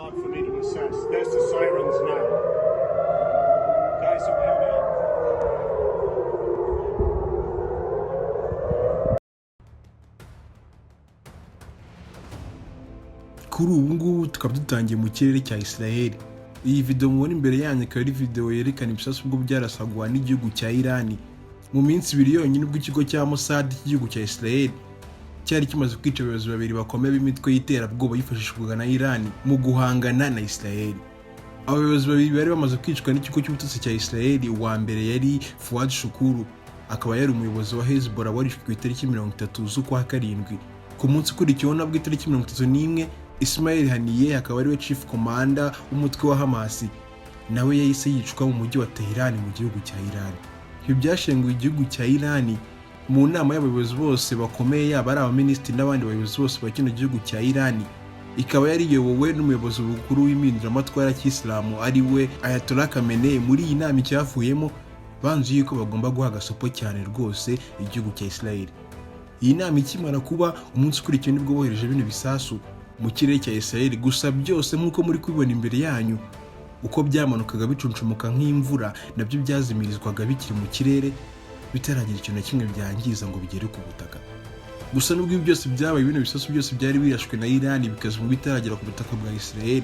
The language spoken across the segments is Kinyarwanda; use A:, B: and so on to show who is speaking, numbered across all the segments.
A: Hard for me to assess. There's the sirens now. Guys, are we on air?
B: Kuri ubu ngubu tukaba dutangiye mu kirere cya Israel. Iyi video mubona imbere yanyu ikaba ari video yerekana ibisasu ubwo byarasagwa n'igihugu cya Iran mu minsi 2 yonyine, ubwo ikigo cya Mossad cy'igihugu cya Israel cyari kimaze kwica abayobozi babiri bakomeye b'imitwe y'iterabwoba yifashishwaga na Iran mu guhangana na Israel. Abayobozi babiri bari bamaze kwicwa n'ikigo cy'ubutasi cya Israel, uwa mbere yari Fuad Shukuru, akaba yari umuyobozi wa Hezbollah, warishwe ku itariki 30 z'ukwa karindwi. Ku munsi ukurikiyeho nabwo, itariki 31, Ismail Haniyeh, akaba ariwe chief commander w'umutwe wa Hamas, nawe yahise yicwa mu mujyi wa Tehran mu gihugu cya Iran. Ibi byashenguye igihugu cya Iran. Mu nama y'abayobozi bose bakomeye, yaba ari abaminisitiri n'abandi bayobozi bose ba kino gihugu cya Iran, ikaba yari iyobowe n'umuyobozi mukuru w'impinduramatwara cy'Isilamu, ari we Ayatollah Khamenei. Muri iyi nama icyavuyemo, banzuye yuko bagomba guha agasopo cyane rwose igihugu cya Israel. Iyi nama ikimara kuba, umunsi ukurikiye nibwo bohereje bino bisasu mu kirere cya Israel. Gusa byose nk'uko muri kubibona imbere yanyu, uko byamanukaga bicuncumuka nk'imvura, nabyo byazimirizwaga bikiri mu kirere, bitaragira ikintu na kimwe byangiza ngo bigere ku butaka. Gusa nubwo ibi byose byabaye, bino bisasu byose byari birashwe na Iran bikazima bitaragera ku butaka bwa Israel,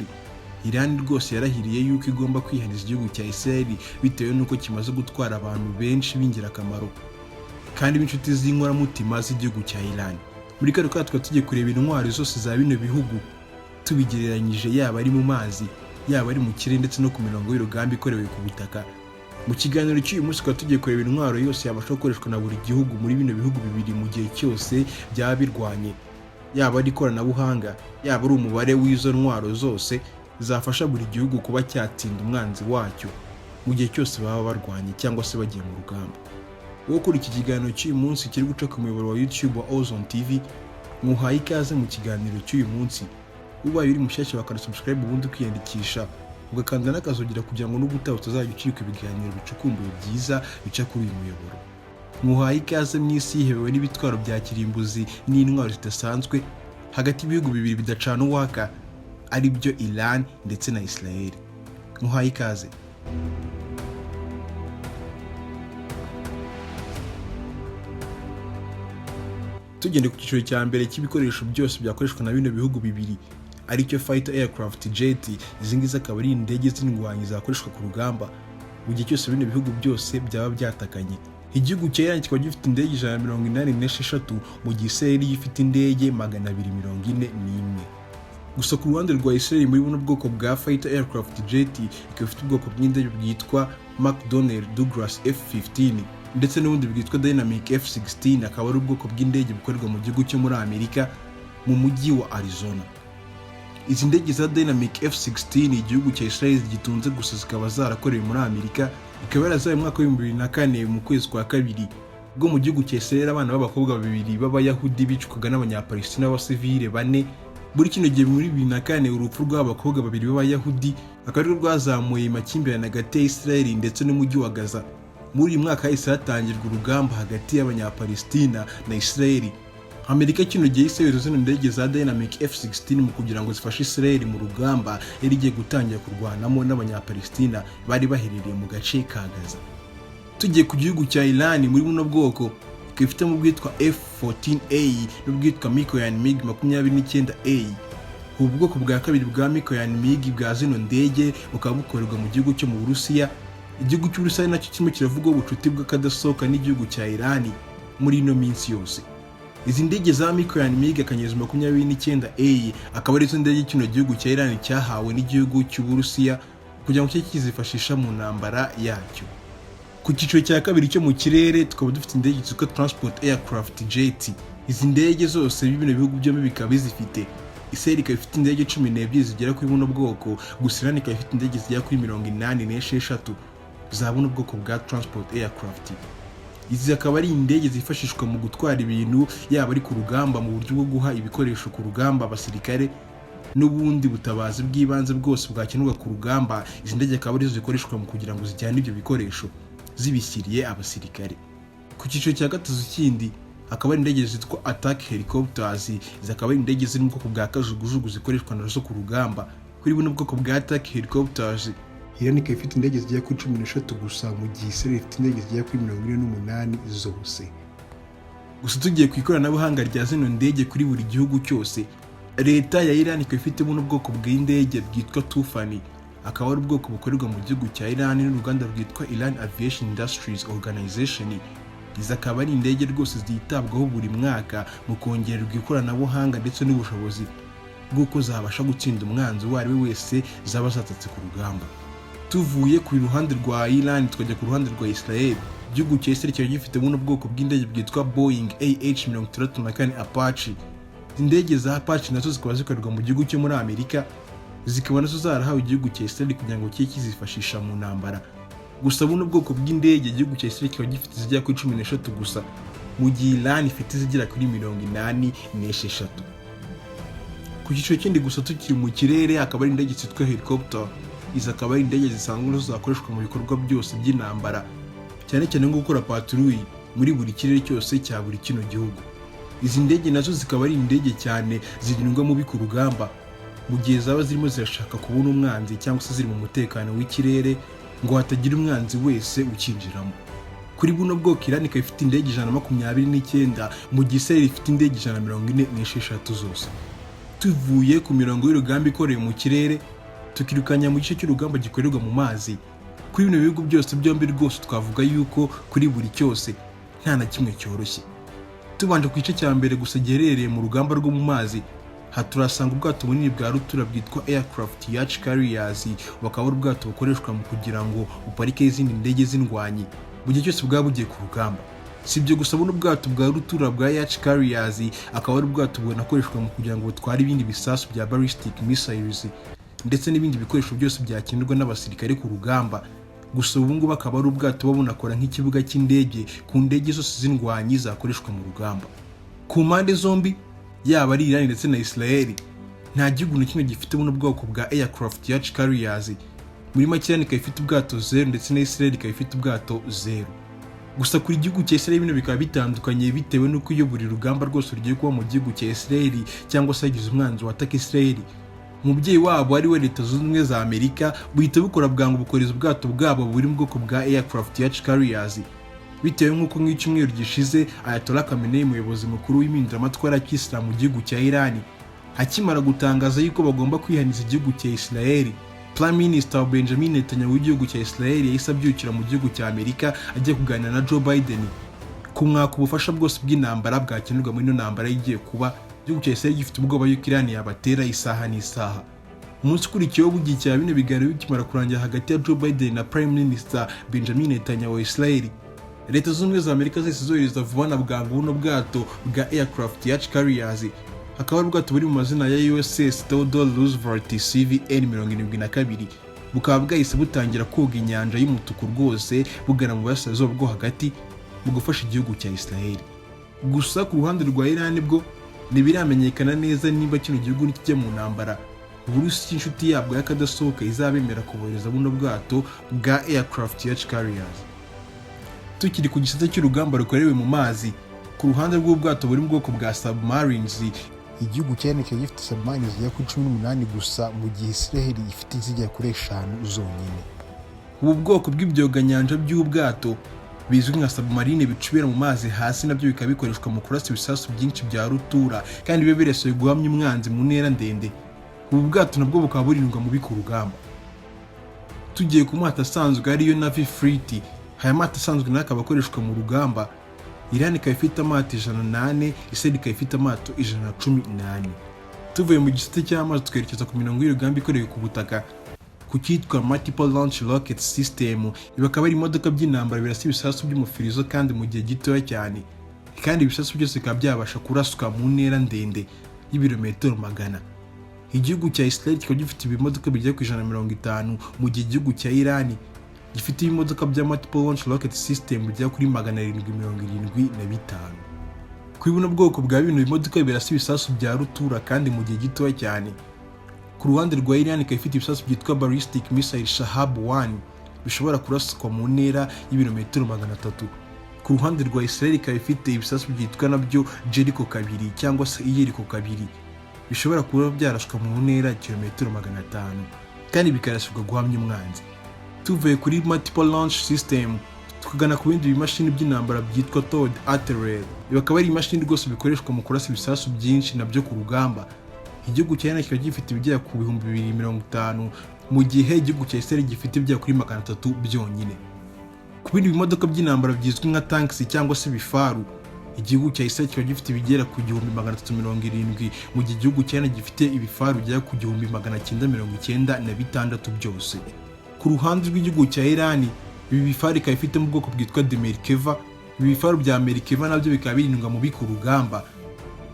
B: Iran rwose yarahiriye yuko igomba kwihaniza igihugu cya Israel bitewe n'uko kimaze gutwara abantu benshi b'ingirakamaro kandi b'inshuti z'inkoramutima z'igihugu cya Iran. Muri kano kanya tukaba tugiye kureba intwaro zose za bino bihugu tubigereranyije, yaba ari mu mazi, yaba ari mu kirere, ndetse no ku mirongo y'urugamba ikorewe ku butaka. Mu kiganiro cy'uyu munsi tukaba tugiye kureba intwaro yose yabasha gukoreshwa na buri gihugu muri bino bihugu bibiri mu gihe cyose byaba birwanye, yaba ari ikoranabuhanga, yaba ari umubare w'izo ntwaro zose zafasha buri gihugu kuba cyatsinda umwanzi wacyo mu gihe cyose baba barwanye cyangwa se bagiye mu rugamba. Wowe ukora iki kiganiro cy'uyu munsi kiri guca ku muyoboro wa YouTube wa Ozone TV, muhaye ikaze mu kiganiro cy'uyu munsi. Ubaye uri mushyashya, wakanda subscribe, ubundi ukiyandikisha, ugakanda n'akazogera kugira ngo n'ubutaha utazajya ucika ibiganiro bicukumbuye byiza bica kuri uyu muyoboro. Muhaye ikaze mu isi yihebewe n'ibitwaro bya kirimbuzi n'intwaro zidasanzwe hagati y'ibihugu bibiri bidacana uwaka, ari byo Iran ndetse na Israel. Muhaye ikaze. Tugende ku cyiciro cya mbere cy'ibikoresho byose byakoreshwa na bino bihugu bibiri, aricyo fighter aircraft jet. Izi ngizi akaba ari indege z'indwanyi zakoreshwa ku rugamba mu gihe cyose bino bihugu byose byaba byatakanye. Igihugu cya Iran kikaba gifite indege 186, mu gihe Israel yo ifite indege 241. Gusa ku ruhande rwa Israel, muri buno bwoko bwa fighter aircraft jet, ikaba ifite ubwoko bw'indege bwitwa McDonnell Douglas F-15 ndetse n'ubundi bwitwa Dynamic F-16, akaba ari ubwoko bw'indege bukorerwa mu gihugu cyo muri Amerika mu mujyi wa Arizona. Izi ndege za Dynamic F-16 igihugu cya Israel gitunze, gusa zikaba zarakorewe muri Amerika, ikaba yarazaye mu mwaka wa 2004 mu kwezi kwa kabiri, ubwo mu gihugu cya Israel abana b'abakobwa babiri b'Abayahudi bicwaga n'Abanyapalestina b'abasivile bane. Muri kino gihe, muri 2004, urupfu rw'aba bakobwa babiri b'Abayahudi akaba arirwo rwazamuye amakimbirane hagati ya Israel ndetse n'umujyi wa Gaza. Muri uyu mwaka hahise hatangirwa urugamba hagati y'Abanyapalestina na Israel. Amerika kino gihe yahise yohereza zino ndege za Dynamic F-16 mu kugira ngo zifashe Israel mu rugamba yari igiye gutangira kurwanamo n'Abanyapalestina bari baherereye mu gace ka Gaza. Tugiye ku gihugu cya Iran, muri buno bwoko ikaba ifitemo ubwitwa F-14A n'ubwitwa Mikoyan MiG 29A. Ubu bwoko bwa kabiri bwa Mikoyan MiG bwa zino ndege bukaba bukorerwa mu gihugu cyo mu Burusiya. Igihugu cy'Uburusiya nacyo kirimo kiravugwaho ubucuti bw'akadasohoka n'igihugu cya Iran muri ino minsi yose. Izi ndege za Mikoyan MiG *29A akaba arizo ndege kino gihugu cya Iran cyahawe n'igihugu cy'Uburusiya kugira ngo kijye kizifashisha mu ntambara yacyo. Ku cyiciro cya kabiri cyo mu kirere, tukaba dufite indege zitwa Transport Aircraft Jet. Izi ndege zose bino bihugu byombi bikaba bizifite. Israel ikaba ifite indege 12 zigera kuri buno bwoko, gusa Iran ikaba ifite indege zigera kuri 86 za buno bwoko bwa Transport Aircraft. Izi akaba ari indege zifashishwa mu gutwara ibintu, yaba ari ku rugamba mu buryo bwo guha ibikoresho ku rugamba abasirikare n'ubundi butabazi bw'ibanze bwose bwakenerwa ku rugamba. Izi ndege akaba arizo zikoreshwa mu kugira ngo zijyane ibyo bikoresho zibishyiriye abasirikare. Ku cyiciro cya gatatu kindi hakaba hari indege zitwa attack helicopters. Izi akaba ari indege ziri mu bwoko bwa kajugujugu zikoreshwa nazo ku rugamba. Kuri buno bwoko bwa attack helicopters, Iran ikaba ifite indege zigera kuri 13 gusa, mu gihe Israel ifite indege zigera kuri 48 zose. Gusa tugiye ku ikoranabuhanga rya zino ndege kuri buri gihugu cyose, leta ya Iran ikaba ifite buno bwoko bw'indege bwitwa Toofan, akaba ari ubwoko bukorerwa mu gihugu cya Iran n'uruganda rwitwa Iran Aviation Industries Organization. Izi akaba ari indege rwose zitabwaho buri mwaka mu kongererwa ikoranabuhanga ndetse n'ubushobozi bw'uko zabasha gutsinda umwanzi uwo ari we wese zaba zatatse ku rugamba. Tuvuye ku ruhande rwa Iran tukajya ku ruhande rwa Israel, igihugu cya Israel kiba gifite buno bwoko bw'indege bwitwa Boeing AH-64 Apache. Indege za Apache nazo zikaba zikorerwa mu gihugu cyo muri Amerika, zikaba nazo zarahawe igihugu cya Israel kugira ngo kijye kizifashisha mu ntambara. Gusa buno bwoko bw'indege, igihugu cya Israel kikaba gifite izigera kuri 13 gusa, mu gihe Iran ifite izigera kuri 86. Ku cyiciro kindi gusa tukiri mu kirere, akaba ari indege zitwa helicopter. Izi akaba ari indege zisanzwe nazo zakoreshwa mu bikorwa byose by'intambara, cyane cyane nko gukora patrouille muri buri kirere cyose cya buri kino gihugu. Izi ndege nazo zikaba ari indege cyane zirindwa mubi ku rugamba, mu gihe zaba zirimo zirashaka kubona umwanzi cyangwa se ziri mu mutekano w'ikirere ngo hatagira umwanzi wese ukinjiramo. Kuri buno bwoko, Iran ikaba ifite indege 129, mu gihe Israel ifite indege 146 zose. Tuvuye ku mirongo y'urugamba ikorewe mu kirere, tukirukanya mu gice cy'urugamba gikorerwa mu mazi, kuri bino bihugu byose byombi rwose twavuga yuko kuri buri cyose nta na kimwe cyoroshye. Tubanje ku gice cya mbere gusa giherereye mu rugamba rwo mu mazi, aha turasanga ubwato bunini bwa rutura bwitwa aircraft yacht carriers, bukaba ari ubwato bukoreshwa mu kugira ngo buparike izindi ndege z'indwanyi mu gihe cyose bwaba bugiye ku rugamba. Si ibyo gusa, buno bwato bwa rutura bwa yacht carriers akaba ari ubwato bunakoreshwa mu kugira ngo butware ibindi bisasu bya ballistic missiles ndetse n'ibindi bikoresho byose byakenerwa n'abasirikare ku rugamba. Gusa ubu ngubu akaba ari ubwato buba bunakora nk'ikibuga cy'indege ku ndege zose z'indwanyi zakoreshwa mu rugamba. Ku mpande zombi, yaba ari Iran ndetse na Israel, nta gihugu na kimwe gifite buno bwoko bwa aircraft yacht carriers. Muri make, Iran ikaba ifite ubwato 0 ndetse na Israel ikaba ifite ubwato 0. Gusa kuri gihugu cya Israel bino bikaba bitandukanye, bitewe n'uko iyo buri rugamba rwose rugiye kuba mu gihugu cya Israel cyangwa se hagize umwanzi wataka Israel, umubyeyi wabo ari we Leta Zunze Ubumwe za Amerika, buhita bukora bwangu bukoreza ubwato bwabo buri mu bwoko bwa aircraft yacht carriers, bitewe nk'uko nk'icyumweru gishize Ayatollah Khamenei, umuyobozi mukuru w'impinduramatwara ya kisilamu mu gihugu cya Iran, akimara gutangaza yuko bagomba kwihaniza igihugu cya Israel, Prime Minister Benjamin Netanyahu w'igihugu cya Israel yahise abyukira mu gihugu cya Amerika agiye kuganira na Joe Biden kumwaka ubufasha bwose bw'intambara bwakenerwa muri ino ntambara igiye kuba. Igihugu cya Israel gifite ubwoba yuko Iran yabatera isaha n'isaha. Umunsi ukurikiyeho bugiye bino biganiro bikimara kurangira hagati ya Joe Biden na Prime Minister Benjamin Netanyahu wa Israel, Leta Zunze Ubumwe za Amerika zahise zohereza vuba na bwangu buno bwato bwa aircraft yacht carriers, hakaba ari ubwato buri mu mazina ya USS Theodore Roosevelt CVN 72, bukaba bwahise butangira koga inyanja y'umutuku rwose bugana mu burasirazuba bwo hagati mu gufasha igihugu cya Israel. Gusa ku ruhande rwa Iran bwo ntibiramenyekana neza niba kino gihugu nikijya mu ntambara, Uburusiya inshuti yabwo y'akadasohoka izabemera kubohereza buno bwato bwa aircraft yacht carriers. Tukiri ku gisate cy'urugamba rukorewe mu mazi, ku ruhande rw'ubwato buri mu bwoko bwa submarines, igihugu cya Iran kikaba gifite submarines zigera kuri 18 gusa, mu gihe Israel ifite izigera kuri eshanu zonyine. Ubu bwoko bw'ibyoganyanja by'ubwato bizwi nka submarine bicubira mu mazi hasi, nabyo bikaba bikoreshwa mu kurasa ibisasu byinshi bya rutura kandi biba biresoye guhamya umwanzi mu ntera ndende. Ubu bwato nabwo bukaba burindwa mubi ku rugamba. Tugiye ku mato asanzwe ariyo Navy Fleet, aya mato asanzwe nayo akaba akoreshwa mu rugamba, Iran ikaba ifite amato 104, Israel ikaba ifite amato 114. Tuvuye mu gisate cy'amazi twerekeza ku mirongo y'urugamba ikorewe ku butaka, ku cyitwa Multiple Launch Rocket System. Ibi akaba ari imodoka by'intambara birasa ibisasu by'umufirizo kandi mu gihe gitoya cyane, kandi ibisasu byose bikaba byabasha kuraswa mu ntera ndende y'ibirometero magana. Igihugu cya Israel kikaba gifite ibimodoka bigera ku 150, mu gihe igihugu cya Iran gifite ibimodoka bya Multiple Launch Rocket System bigera kuri 775. Kuri buno bwoko bwa bino bimodoka birasa ibisasu bya rutura kandi mu gihe gitoya cyane, ku ruhande rwa Iran ikaba ifite ibisasu byitwa Ballistic Missile Shahab 1 bishobora kuraswa mu ntera y'ibirometero 300. Ku ruhande rwa Israel ikaba ifite ibisasu byitwa nabyo Jericho 2 cyangwa se Iyeriko 2. Bishobora kuba byarashwa mu ntera kilometero 500 kandi bikarasirwa guhamya umwanzi. Tuvuye kuri multiple launch system, tukagana ku bindi bimashini by'intambara byitwa towed artillery. Ibi akaba ari imashini rwose bikoreshwa mu kurasa ibisasu byinshi nabyo ku rugamba. Igihugu cya Iran kikaba gifite ibigera ku 2050, mu gihe igihugu cya Israel gifite ibigera kuri 300 byonyine. Ku bindi bimodoka by'intambara byizwi nka tanks cyangwa se ibifaru, igihugu cya Israel kikaba gifite ibigera ku 1370, mu gihe igihugu cya Iran gifite ibifaru bigera ku 1996 byose. Ku ruhande rw'igihugu cya Iran, ibi bifaru ikaba ifite mu bwoko bwitwa de Merkava. Ibi bifaru bya Merkava nabyo bikaba birindwa mu ku rugamba.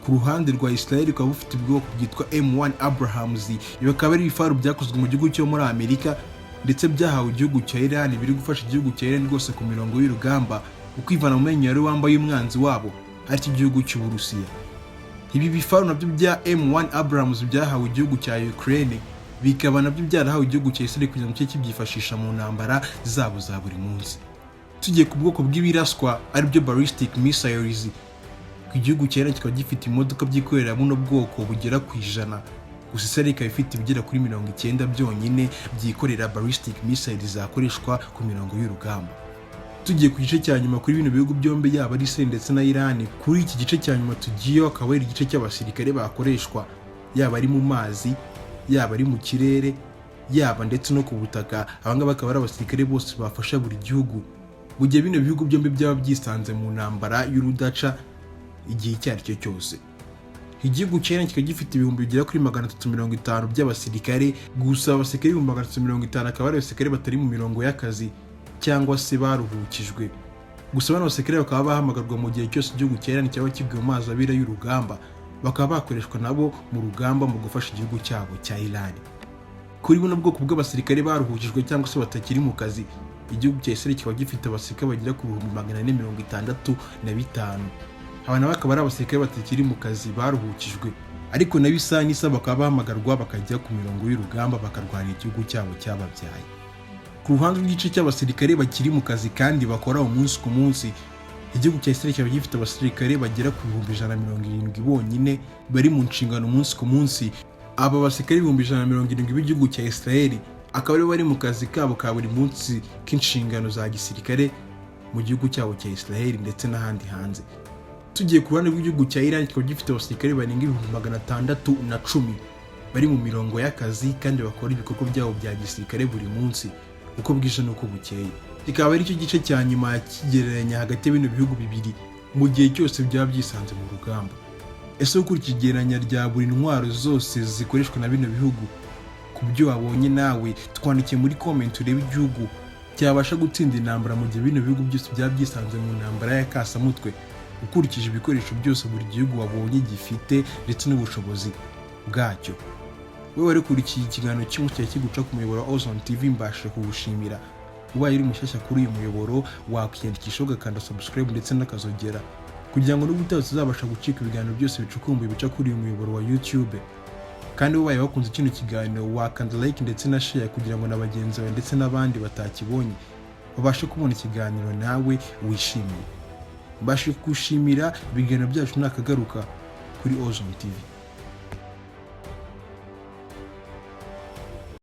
B: Ku ruhande rwa Israel, bukaba bufite ubwoko bwitwa M1 Abrams. Ibi akaba ari ibifaru byakozwe mu gihugu cyo muri Amerika ndetse byahawe igihugu cya Iran, biri gufasha igihugu cya Iran rwose ku mirongo y'urugamba ukwivana mu menyo ya rubamba y'umwanzi wabo, aricyo gihugu cy'Uburusiya. Ibi bifaru nabyo bya M1 Abrams byahawe igihugu cya Ukraine, bikaba nabyo byarahawe igihugu cya Israel kugira ngo kijye kibyifashisha mu ntambara zabo za buri munsi. Tugiye ku bwoko bw'ibiraswa, aribyo ballistic missiles, ku gihugu cya Iran kikaba gifite imodoka byikorera buno bwoko bugera ku 100, gusa Israel ikaba ifite ibigera kuri 90 byonyine byikorera ballistic missiles zakoreshwa ku mirongo y'urugamba. Tugiye ku gice cya nyuma kuri bino bihugu byombi, yaba ari Israel ndetse na Iran, kuri iki gice cya nyuma tugiyeho akaba ari igice cy'abasirikare bakoreshwa, yaba ari mu mazi, yaba ari mu kirere, yaba ndetse no ku butaka. Abangaba bakaba ari abasirikare bose bafasha buri gihugu mu gihe bino bihugu byombi byaba byisanze mu ntambara y'urudaca igihe icyo ari cyo cyose. Igihugu cya Iran kikaba gifite ibihumbi bigera kuri 350 by'abasirikare. Gusa abasirikare 350,000 akaba ari abasirikare batari mu mirongo y'akazi cyangwa se baruhukijwe. Gusa bano basirikare bakaba bahamagarwa mu gihe cyose igihugu cya Iran cyaba kiguye mu mazi abira y'urugamba, bakaba bakoreshwa nabo mu rugamba mu gufasha igihugu cyabo cya Iran. Kuri buno bwoko bw'abasirikare baruhukijwe cyangwa se batakiri mu kazi, igihugu cya Israel kikaba gifite abasirikare bagera ku 465,000. Aba nabo akaba ari abasirikare batakiri mu kazi, baruhukijwe, ariko nabo isaha n'isaha bakaba bahamagarwa bakajya ku mirongo y'urugamba, bakarwanira igihugu cyabo cyababyaye. Ku ruhande rw'igice cy'abasirikare bakiri mu kazi kandi bakora umunsi ku munsi, igihugu cya Israel kikaba gifite abasirikare bagera ku 170,000 bonyine bari mu nshingano umunsi ku munsi. Aba basirikare 170,000 b'igihugu cya Israel akaba aribo bari mu kazi kabo ka buri munsi k'inshingano za gisirikare mu gihugu cyabo cya Israel ndetse n'ahandi hanze. Tugiye ku ruhande rw'igihugu cya Iran, kikaba gifite abasirikare barenga 610,000 bari mu mirongo y'akazi kandi bakora ibikorwa byabo bya gisirikare buri munsi, uko bwije n'uko bukeye. Kikaba ari cyo gice cya nyuma kigereranya hagati ya bino bihugu bibiri mu gihe cyose byaba byisanze mu rugamba. Ese ukurikije igereranya rya buri ntwaro zose zikoreshwa na bino bihugu, ku byo wabonye nawe, twandikiye muri comment urebe igihugu cyabasha gutsinda intambara mu gihe bino bihugu byose byaba byisanze mu ntambara ya kasamutwe, ukurikije ibikoresho byose buri gihugu wabonye gifite ndetse n'ubushobozi bwacyo. Wowe wari ukurikiye ikiganiro cy'umunsi cyari kiguca ku muyoboro wa Ozone TV, mbashe kugushimira. Ubaye uri mushyashya kuri uyu muyoboro, wakwiyandikisha ugakanda subscribe ndetse n'akazogera kugira ngo n'ubutaha tuzabasha gucika ibiganiro byose bicukumbuye bica kuri uyu muyoboro wa YouTube. Kandi ubaye wakunze kino kiganiro, wakanda like ndetse na share kugira ngo na bagenzi bawe ndetse n'abandi batakibonye babashe kubona ikiganiro nawe wishimiye. Mbashe kugushimira. Ibiganiro byacu nakagaruka kuri Ozone TV.